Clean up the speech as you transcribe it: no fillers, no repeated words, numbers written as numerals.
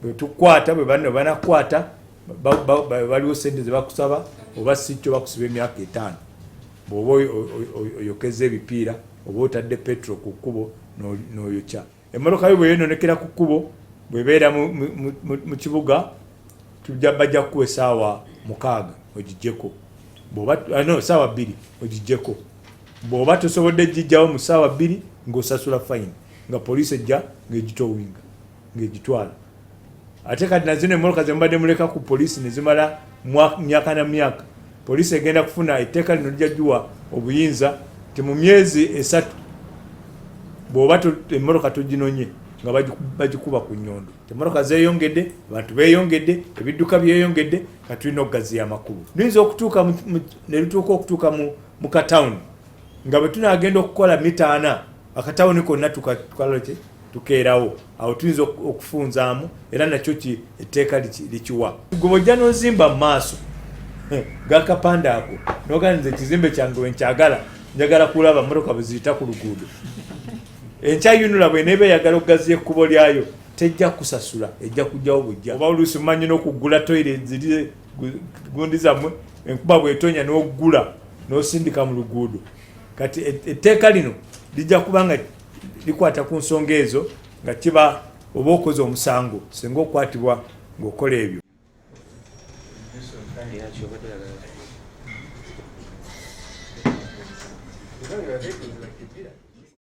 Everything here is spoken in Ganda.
Bwe tukwata, bwe banno banakwata, waliwo sente zebakusaba oba si kyo bakusiba emyaka 5 bw'oba oyokeza ebipiira oba otadde petrol ku kkubo n'oyokya emmotoka yo. Bweyononekera ku kkubo, bwebeera mu kibuga, tujja bajja kukuwa essaawa 6 ogijjeko, bw'oba no essaawa 2 ogijjeko. Bw'oba tosobodde gijjawo mu ssaawa 2, ng'osasula fine, nga poliisi ejja ng'egitowinga ng'egitwala. Ate kati nazino emmotoka zemubadde muleka ku poliisi ne zimala myaka na myaka, poliisi egenda kufuna, etteeka lino lijja giwa obuyinza nti mu myezi 3 bw'oba emmotoka toginonye, nga bagikuba ku nnyondo. Emmotoka zeeyongedde, abantu beeyongedde, ebidduka byeyongedde, kati tulina okugaziya amakubo. Luyinza okutuuka ne lutuuka okutuuka mu katawuni, nga bwe tunaagenda okukola mita 4, akatawuni konna tukalaki tukeerawo. Awo tuyinza okufunzaamu, era nakyo etteeka likiwa. Gwe bwojja n'ozimba mu maaso gakapande ako, noganiza ekizimbe kyange wenkyagala, njagala kulaba motoka bwe ziyita ku luguudo. Enkya UNRA bweneeba eyagala okugaziya ekkubo lyayo, tejja kusasula, ejja kujjawo bujja. Oba oluusi mumanyi n'okugula toilet ziri gundi zammwe, enkuba bwetonya n'oggula n'osindika mu luguudo. Kati etteeka lino lijja kuba nga likwata ku nsonga ezo, nga kiba oba okoze omusango singa okwatibwa ng'okola ebyo.